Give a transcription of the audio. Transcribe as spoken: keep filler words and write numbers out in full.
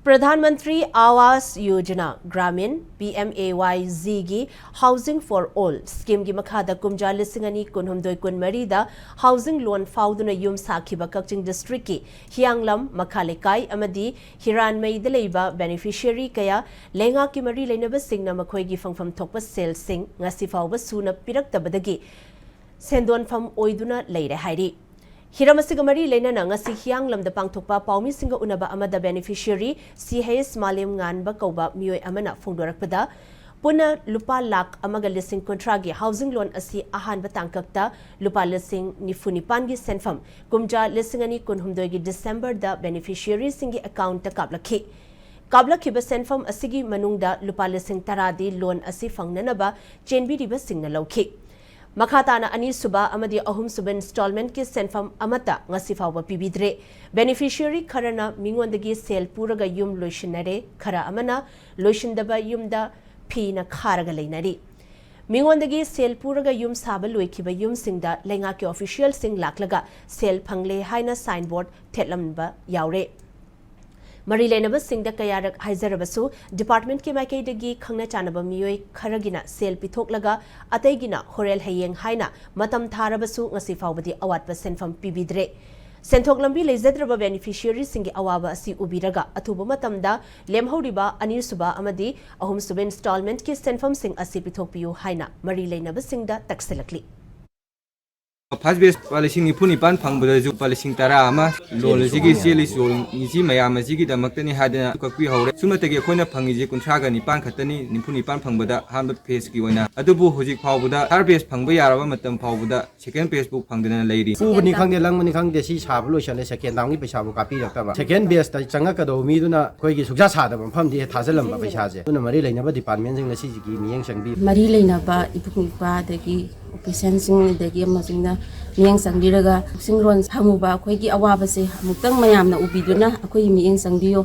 Pradhan Mantri Awas Yojana Gramin, P M A Y ꯖꯤꯒꯤ Housing for All ꯁ꯭ꯀꯤꯝꯒꯤ ꯃꯈꯥꯗ ꯀꯨꯝꯖꯥ ꯂꯤꯁꯤꯡ ꯑꯅꯤ ꯀꯨꯟꯍꯨꯝꯗꯣꯏ ꯀꯨꯟꯃꯔꯤꯗ ꯍꯥꯎꯖꯤꯡ ꯂꯣꯟ ꯐꯥꯎꯗꯨꯅ ꯌꯨꯝ ꯁꯥꯈꯤꯕ ꯀꯛꯆꯤꯡ ꯗꯤꯁꯇ꯭ꯔꯤꯛꯀꯤ ꯍꯤꯌꯥꯡꯂꯝ, ꯃꯈꯥ ꯂꯩꯀꯥꯏ ꯑꯃꯗꯤ ꯍꯤꯔꯥꯟꯃꯩꯗ ꯂꯩꯕ ꯕꯦꯅꯤꯐꯤꯁꯤꯌꯔꯤ ꯀꯌꯥ ꯂꯩꯉꯥꯛꯀꯤ ꯃꯔꯤ ꯂꯩꯅꯕꯁꯤꯡꯅ ꯃꯈꯣꯏꯒꯤ ꯐꯪꯐꯝ ꯊꯣꯛꯄ ꯁꯦꯜꯁꯤꯡ ꯉꯁꯤ ꯐꯥꯎꯕ ꯁꯨꯅ ꯄꯤꯔꯛꯇꯕꯗꯒꯤ ꯁꯦꯟꯗꯣꯟꯐꯝ ꯑꯣꯏꯗꯨꯅ ꯂꯩꯔꯦ ꯍꯥꯏꯔꯤ꯫ ꯍꯤꯔꯝ ꯑꯁꯤꯒ ꯃꯔꯤ ꯂꯩꯅꯅ ꯉꯁꯤ ꯍꯤꯌꯥꯡꯂꯝꯗ ꯄꯥꯡꯊꯣꯛꯄ ꯄꯥꯎꯃꯤꯁꯤꯡꯒ ꯎꯅꯕ ꯑꯃꯗ ꯕꯦꯅꯤꯐꯤꯁꯤꯌꯔꯤ ꯁꯤ ꯍꯩꯆ ꯃꯥꯂꯦꯝ ꯉꯥꯟꯕ ꯀꯧꯕ ꯃꯤꯑꯣꯏ ꯑꯃꯅ ꯐꯣꯡꯗꯣꯔꯛꯄꯗ, ꯄꯨꯟꯅ ꯂꯨꯄꯥ ꯂꯥꯈ ꯑꯃꯒ ꯂꯤꯁꯤꯡ ꯀꯨꯟꯊ꯭ꯔꯥꯒꯤ ꯍꯥꯎꯖꯤꯡ ꯂꯣꯟ ꯑꯁꯤ ꯑꯍꯥꯟꯕ ꯇꯥꯡꯀꯛꯇ ꯂꯨꯄꯥ ꯂꯤꯁꯤꯡ ꯅꯤꯐꯨ ꯅꯤꯄꯥꯟꯒꯤ ꯁꯦꯟꯐꯝ ꯀꯨꯝꯖꯥ ꯂꯤꯁꯤꯡ ꯑꯅꯤ ꯀꯨꯟꯍꯨꯝꯗꯣꯏꯒꯤ ꯗꯤꯁꯦꯝꯕꯔꯗ ꯕꯦꯅꯤꯐꯤꯁꯤꯌꯔꯤꯁꯤꯡꯒꯤ ꯑꯦꯀꯥꯎꯟꯠꯇ ꯀꯥꯞꯂꯛꯈꯤ꯫ ꯀꯥꯞꯂꯛꯈꯤꯕ ꯁꯦꯟꯐꯝ ꯑꯁꯤꯒꯤ ꯃꯅꯨꯡꯗ ꯂꯨꯄꯥ ꯂꯤꯁꯤꯡ ꯇꯔꯥꯗꯤ ꯂꯣꯟ ꯑꯁꯤ ꯐꯪꯅꯅꯕ ꯆꯦꯟꯕꯤꯔꯤꯕꯁꯤꯡꯅ ꯂꯧꯈꯤ꯫ ꯃꯈꯥ ꯇꯥꯅ ꯑꯅꯤꯁꯨꯕ ꯑꯃꯗꯤ ꯑꯍꯨꯝꯁꯨꯕ ꯏꯟꯁꯇꯣꯜꯃꯦꯟꯠꯀꯤ ꯁꯦꯟꯐꯝ ꯑꯃꯠꯇ ꯉꯁꯤ ꯐꯥꯎꯕ ꯄꯤꯕꯤꯗ꯭ꯔꯦ꯫ ꯕꯦꯅꯤꯐꯤꯁꯤꯌꯔꯤ ꯈꯔꯅ ꯃꯤꯉꯣꯟꯗꯒꯤ ꯁꯦꯜ ꯄꯨꯔꯒ ꯌꯨꯝ ꯂꯣꯏꯁꯤꯟꯅꯔꯦ, ꯈꯔ ꯑꯃꯅ ꯂꯣꯏꯁꯤꯟꯗꯕ ꯌꯨꯝꯗ ꯐꯤꯅ ꯈꯥꯔꯒ ꯂꯩꯅꯔꯤ꯫ ꯃꯤꯉꯣꯟꯗꯒꯤ ꯁꯦꯜ ꯄꯨꯔꯒ ꯌꯨꯝ ꯁꯥꯕ ꯂꯣꯏꯈꯤꯕ ꯌꯨꯝꯁꯤꯡꯗ ꯂꯩꯉꯥꯛꯀꯤ ꯑꯣꯐꯤꯁꯤꯌꯦꯜꯁꯤꯡ ꯂꯥꯛꯂꯒ ꯁꯦꯜ ꯐꯪꯂꯦ ꯍꯥꯏꯅ ꯁꯥꯏꯟꯕꯣꯔꯗ ꯊꯦꯠꯂꯝꯕ ꯌꯥꯎꯔꯦ꯫ ꯃꯔꯤ ꯂꯩꯅꯕꯁꯤꯡꯗ ꯀꯌꯥꯔꯛ ꯍꯥꯏꯖꯔꯕꯁꯨ, ꯗꯤꯄꯥꯔꯠꯃꯦꯟꯠꯀꯤ ꯃꯥꯏꯀꯩꯗꯒꯤ ꯈꯪꯅ ꯆꯥꯟꯅꯕ ꯃꯤꯑꯣꯏ ꯈꯔꯒꯤꯅ ꯁꯦꯜ ꯄꯤꯊꯣꯛꯂꯒ ꯑꯇꯩꯒꯤꯅ ꯍꯣꯔꯦꯜ ꯍꯌꯦꯡ ꯍꯥꯏꯅ ꯃꯇꯝ ꯊꯥꯔꯕꯁꯨ ꯉꯁꯤ ꯐꯥꯎꯕꯗꯤ ꯑꯋꯥꯠꯄ ꯁꯦꯟꯐꯝ ꯄꯤꯕꯤꯗ꯭ꯔꯦ꯫ ꯁꯦꯟꯊꯣꯛ ꯂꯝꯕꯤ ꯂꯩꯖꯗ꯭ꯔꯕ ꯕꯦꯅꯤꯐꯤꯁꯤꯌꯔꯤꯁꯤꯡꯒꯤ ꯑꯋꯥꯕ ꯑꯁꯤ ꯎꯕꯤꯔꯒ ꯑꯊꯨꯕ ꯃꯇꯝꯗ ꯂꯦꯝꯍꯧꯔꯤꯕ ꯑꯅꯤꯁꯨꯕ ꯑꯃꯗꯤ ꯑꯍꯨꯝꯁꯨꯕ ꯏꯟꯁꯇꯣꯜꯃꯦꯟꯠꯀꯤ ꯁꯦꯟꯐꯝꯁꯤꯡ ꯑꯁꯤ ꯄꯤꯊꯣꯛꯄꯤꯌꯨ ꯍꯥꯏꯅ ꯃꯔꯤ ꯂꯩꯅꯕꯁꯤꯡꯗ ꯇꯛꯁꯤꯜꯂꯛꯂꯤ꯫ ꯐꯥꯔꯁ ꯕꯦꯁ ꯂꯨꯄꯥ ꯂꯤꯁꯤꯡ ꯅꯤꯐꯨ ꯅꯤꯄꯥꯟ ꯐꯪꯕꯗꯁꯨ ꯂꯨꯄꯥ ꯂꯤꯁꯤꯡ ꯇꯔꯥ ꯑꯃ ꯂꯣꯟ ꯑꯁꯤꯒꯤ ꯆꯦꯜꯂꯤ ꯆꯣꯜꯂꯤꯁꯤ ꯃꯌꯥꯝ ꯑꯁꯤꯒꯤꯗꯃꯛꯇꯅꯤ ꯍꯥꯏꯗꯅ ꯀꯛꯄꯤꯍꯧꯔꯦ꯫ ꯁꯨꯞꯅꯇꯒꯤ ꯑꯩꯈꯣꯏꯅ ꯐꯪꯉꯤꯁꯦ ꯀꯨꯟꯊ꯭ꯔꯥꯒ ꯅꯤꯄꯥꯟ ꯈꯛꯇꯅꯤ, ꯅꯤꯐꯨ ꯅꯤꯄꯥꯟ ꯐꯪꯕꯗ ꯑꯍꯥꯟꯕ ꯐꯦꯁꯀꯤ ꯑꯣꯏꯅ꯫ ꯑꯗꯨꯕꯨ ꯍꯧꯖꯤꯛ ꯐꯥꯎꯕꯗ ꯊꯥꯔꯠ ꯕꯦꯁ ꯐꯪꯕ ꯌꯥꯔꯕ ꯃꯇꯝ ꯐꯥꯎꯕꯗ ꯁꯦꯀꯦꯟ ꯕꯦꯁ ꯐꯥꯎ ꯐꯪꯗꯅ ꯂꯩꯔꯤ꯫ ꯄꯨꯕꯅꯤ ꯈꯪꯗꯦ, ꯂꯪꯕꯅꯤ ꯈꯪꯗꯦ, ꯁꯤ ꯁꯥꯕ ꯂꯣꯏꯁꯜꯂꯦ, ꯁꯦꯀꯦꯟ ꯗꯥꯎꯟꯒꯤ ꯄꯩꯁꯥꯕꯨ ꯀꯥꯞꯄꯤꯔꯛꯇꯕ꯫ ꯁꯦꯀꯦꯟ ꯕꯦꯁꯇ ꯆꯪꯉꯛꯀꯗꯧꯕ ꯃꯤꯗꯨꯅ ꯑꯩꯈꯣꯏꯒꯤ ꯁꯨꯛꯁꯥ ꯁꯥꯗꯕ ꯃꯐꯝꯗꯤ ꯊꯥꯖꯤꯜꯂꯝꯕ ꯄꯩꯁꯥꯁꯦ꯫ ꯑꯗꯨꯅ ꯃꯔꯤ ꯂꯩꯅꯕ ꯗꯤꯄꯥꯔꯠꯃꯦꯟꯁꯤꯡꯅ ꯁꯤꯁꯤꯒꯤ ꯃꯤꯠꯌꯦꯡ ꯆꯪꯕꯤ꯫ ꯃꯔꯤ ꯂꯩꯅꯕ ꯏꯕꯨꯡ ꯏꯄꯥ ꯑꯗꯒꯤ ꯑꯣꯐꯤꯁꯤꯌꯦꯜꯁꯤꯡ ꯑꯗꯒꯤ ꯑꯃꯁꯤꯡꯅ ꯃꯤꯠꯌꯦꯡ ꯆꯪꯕꯤꯔꯒ ꯍꯥꯎꯁꯤꯡ ꯂꯣꯟ ꯐꯪꯉꯨꯕ ꯑꯩꯈꯣꯏꯒꯤ ꯑꯋꯥꯕꯁꯦ ꯑꯃꯨꯛꯇꯪ ꯃꯌꯥꯝꯅ ꯎꯕꯤꯗꯨꯅ ꯑꯩꯈꯣꯏꯒꯤ ꯃꯤꯠꯌꯦꯡ ꯆꯪꯕꯤꯌꯨ꯫